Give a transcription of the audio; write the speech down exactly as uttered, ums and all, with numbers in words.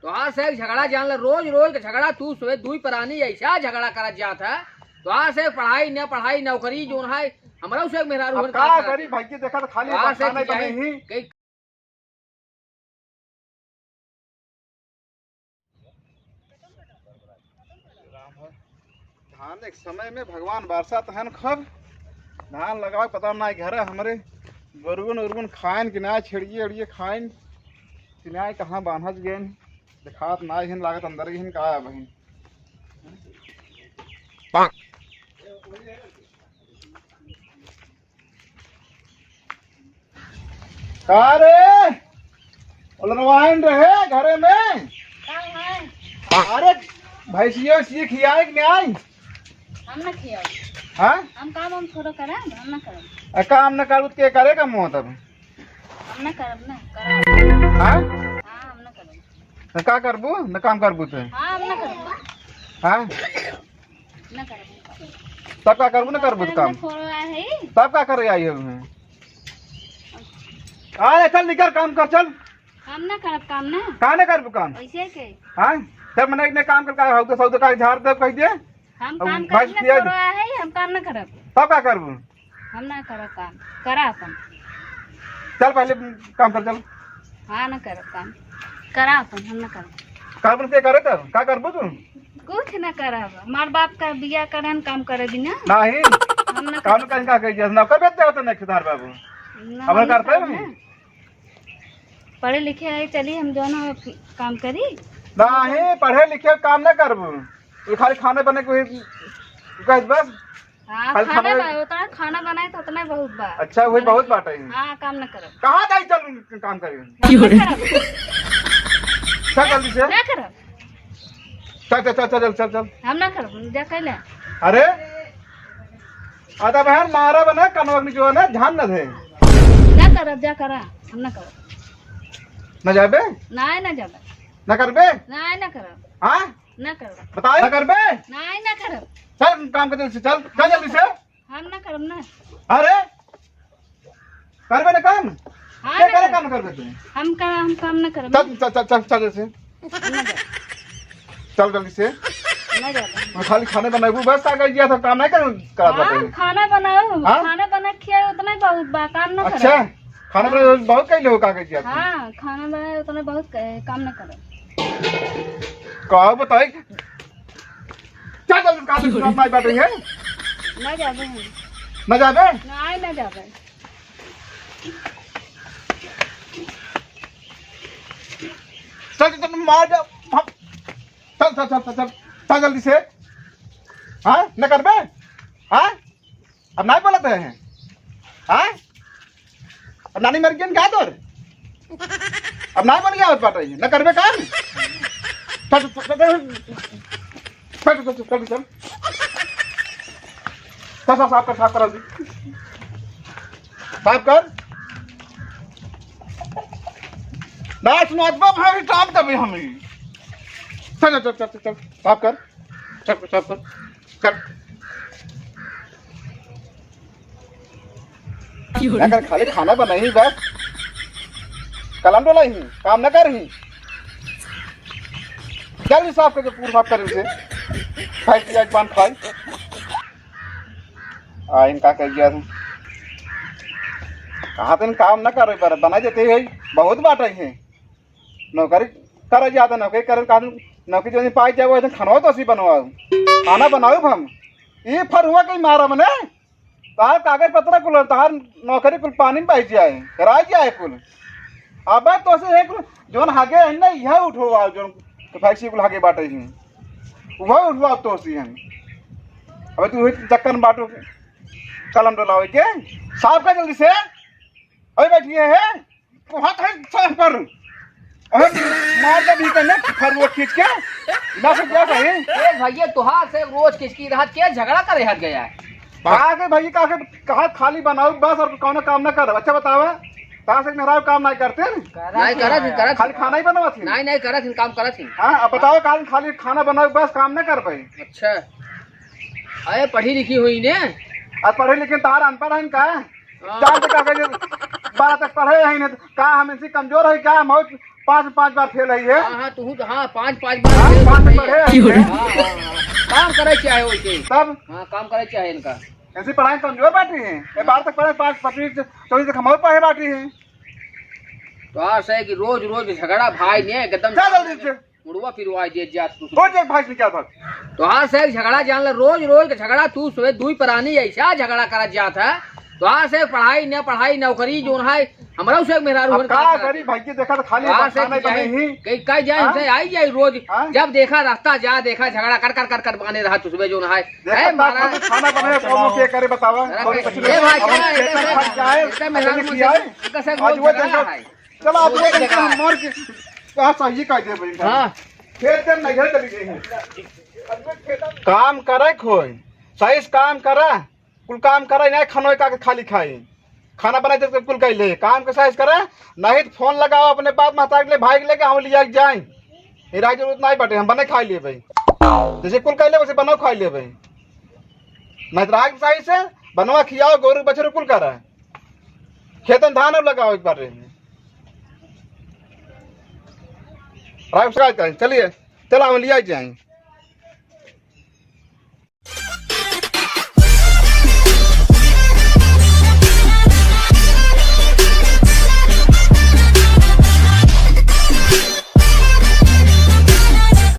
तोहार से एक झगड़ा जान ला, रोज रोज के झगड़ा, तू सोए दुई परानी ऐसा झगड़ा करत जात है। तोहार से पढ़ाई न पढ़ाई, नौकरी जोन है, हमरा से एक मेहरारू अब होन का का करत करी है? भाई, के देखा तो खाली तोहार से खाना ही खिंचाई बनाई ही। कई धान एक समय में भगवान बरसात हन खूब, धान लगावे पता नाई घरे हमरे गोरुन उरुन खाइन कि नाई, छेड़िए उड़िए खाइन कि नाई, कहाँ बान्हत गएन, देखात नाई हन, लागत अंदर ही हन का बहिन। का रे? ओलरवाइन रहे घरे में? का है? अरे, भैंसिया उसिया खियाए कि नाई? हम ना खियाओ। हाँ? हम काम हम थोड़ा करब, हम ना करब। आ, काम ना करब त के करे का मुँह तब? हम ना करब ना, करब। हाँ? हाँ, हम ना करब। त का करबू? न काम करबू त? हाँ, हम ना करब। हाँ? ना करब। तब का करबू, ना करबू त काम? थोड़ा है। तब का करे आई हो? अरे चल निकल, काम कर, चल। हम ना करब काम ना। का ना करबू काम? ऐसे के? हाँ? जब मने इतने काम कर का हो तो सौदा का झाड़ दे कह दे। हम अब काम बस करब ना किया थोड़ा है, हम काम ना करब। तब का करबू? हम ना करब काम। करा अपन। चल पहले काम कर, चल। हाँ ना करब काम। करा अपन, हम ना करब। काम के करे तब का करबू तू? कुछ ना करब। हमार बाप का बिया करन काम करे बिना। नहीं। हम ना काम करब। कहीं का कह दिया ना, कबे देवत नहीं खिदार बाबू। ना, हम हम ना करते करब नहीं। ना। पढ़े लिखे है, चली हम जौन है काम करी। नहीं, पढ़े लिखे काम ना करबू, तू खाली खाने बने के कह बस। हाँ, खाली खाना खाने बा-, उतना खाना बनाए तो उतना बहुत बा। अच्छा, वही बहुत बाटे। हाँ, काम ना करब। कहाँ जाई चल काम करी? हम ना करब। चल जल्दी से। ना करब। चल, चल, चल, चल, चल, चल। हम ना करब, हम जा कहले। अरे, अदा बहन मारा बना, कनवा के नीचे बना, ध्यान न दे। जा करब, जा करा, हम ना करब। न जाबे? नाय, ना जाबे। न करबे? नाय, ना करब। हाँ? ना करब। बताओ, न करबे? नाय, ना करब। चल, काम कर जल्दी से, चल, चल जल्दी से। हम ना करब ना। अरे, करबे ना काम? हाँ, के ना करे करब। काम करबे तू? हम का, हम काम ना करब। चल, चल, चल, चल, चल जल्दी से। हम ना जाब। चल जल्दी से। ना जाब। तू खाली खाने बनाबू बस, आ गई तो काम नहीं कर, करत हाँ, बाटे। खाना बनाओ, हाँ? खाना बना के खियाओ, उतना ही बहुत बा, काम ना अच्छा, करब। खाना बनाओ बहुत कइले हो, का कह दिया तू? हाँ, खाना बनाओ, उतना बहुत क-, काम ना करब। का बताई? चल जल्दी, काम से सुनात नहीं बाटे है। ना जाबे हम। ना जाबे? नहीं, ना जाबे। चल, चल, चल, मार जा। हम, चल, चल, चल, चल, चल, चल जल्दी से। हाँ, न करबे? हाँ? अब नहीं बोलत है? हाँ? अब नानी मर गई क्या तोर? अब नहीं बोल गया बात है, न करबे काम? चल, चल, चल, चल, चल, चल, चल, चल, चल। साफ, साफ, साफ कर, साफ कर अभी। साफ कर। ना सुनात बा भाई, काम तभी हम ही। चल, चल, चल, चल, चल, साफ कर। चल, साफ कर। कर। अगर खाली खाना बनाई बस, कलम डोलाई ही, काम न कर ही। जल्दी साफ करके पूरा साफ कर इसे। खाई पिया पान खाई। आ, इनका कह गया था। कहाँ तो इन काम न करे पर बना देते हैं, बहुत बात है। नौकरी करे जाता, नौकरी करे का, नौकरी जो पाई जाए, वो खाना तो सी बनवाओ, खाना बनाओ हम। ये फरुआ कहीं मारा मने। तहार कागज पत्र कुल, तहार नौकरी कुल पानी में बह जाए, हेराई जाए कुल। अबे तोसे एक जौन हागे है ना, यह उठवाओ, जौन फैक्सी कुल हागे बाटे ही, वह उठवाओ तोसे हम। अबे तू वही चक्कर में बाटो, कलम डोलावे के, साफ कर जल्दी से। अबे बैठिए है। बहुत है सर पर। अरे, मार दे भी तने, फरुआ खींच के। ना से क्या कही? ए भैया, तोहार से रोज किचकी रहत के झगड़ा करे हट गया है। का के भैया, का के कहा खाली बनाओ बस और कौनो काम ना कर। अच्छा बतावा, कहा से मेहरारू काम नहीं करते? नहीं करत ही, करत खाली ही। खाना ही बनवा थी। नहीं, नहीं करत ही, काम करत ही। हाँ, अब बताओ, खाली, खाली खाना बनाओ बस, काम ना कर पाई। अच्छा, अरे पढ़ी लिखी हुई ने। अब पढ़े लिखे तार अनपढ़ है का? हाँ। चार तक का कहे, बारह तक पढ़े हैं, नहीं तो का हम इनसे कमजोर है क्या? हम और पाँच, पाँच बार फेल है ये। हाँ, हाँ, तू तो, हाँ, पाँच, पाँच बार हाँ, फेल पाँच है। पढ़े। हाँ, हाँ, हाँ। काम करे चाहे वैसे। तब? हाँ, काम करे चाहे इनका। ऐसी पढ़ाई कमजोर बाटी है। ये बार तक पढ़े पाँच, पच्चीस, चौबीस तक हमारे पढ़े बाटी है। तो आज है कि रोज, रोज झगड़ा भाई ने एकदम क्या जल्दी से? मुड़वा फिरवा दे जा तू। कौन से भाई से क्या था? तो आज से झगड़ा जान ले, रोज, रोज के झगड़ा तू सुबह दुई परानी ऐसा झगड़ा करत जात है। तो आज से पढ़ाई न पढ़ाई, नौकरी जोन है, हमरा से मेहरारू अब होन का का करी भाई के, देखा तो खाली आज से खाना ही बने ही। कई, कई जाए हाँ? हमसे आई जाए रोज। हाँ? जब देखा रास्ता जा देखा झगड़ा कर कर कर कर बने रहा तुझमें जोन है। देखा ए, तो मारा खाली खाना बने, कौन के करे बतावा? अरे कौन ए, कौन भाई, कौन ए, के ए, खाई जाए? इतना मेहरारू अपने मुझसे किया है? इतना से आज रोज वो झगड़ा देखो, है। चलो आज वो देखा हम मर के कहा सही कह दे भाई। हाँ। खेत कर नहीं है चली गई है। काम करे खोई, सही से काम करा। कुल काम करे, नहीं खानो का के खाली खाई। खाना बनाई तो कुल कइले, काम के साइज करे, नहीं तो फोन लगाओ अपने बाप महतारी के लिए, भाई के लेके हम लिया के जाए। ये राज जरूरत नहीं बाटे, हम बने खाई लेबे। जैसे कुल कइले वैसे बनाओ खाई लेबे। नहीं तो राग साइज से बनवा खियाओ, गोरू बछरू कुल करे। खेतन धान अब लगाओ एक बार रे। राग साइज करे, चलिए, चला हम लिया जाए।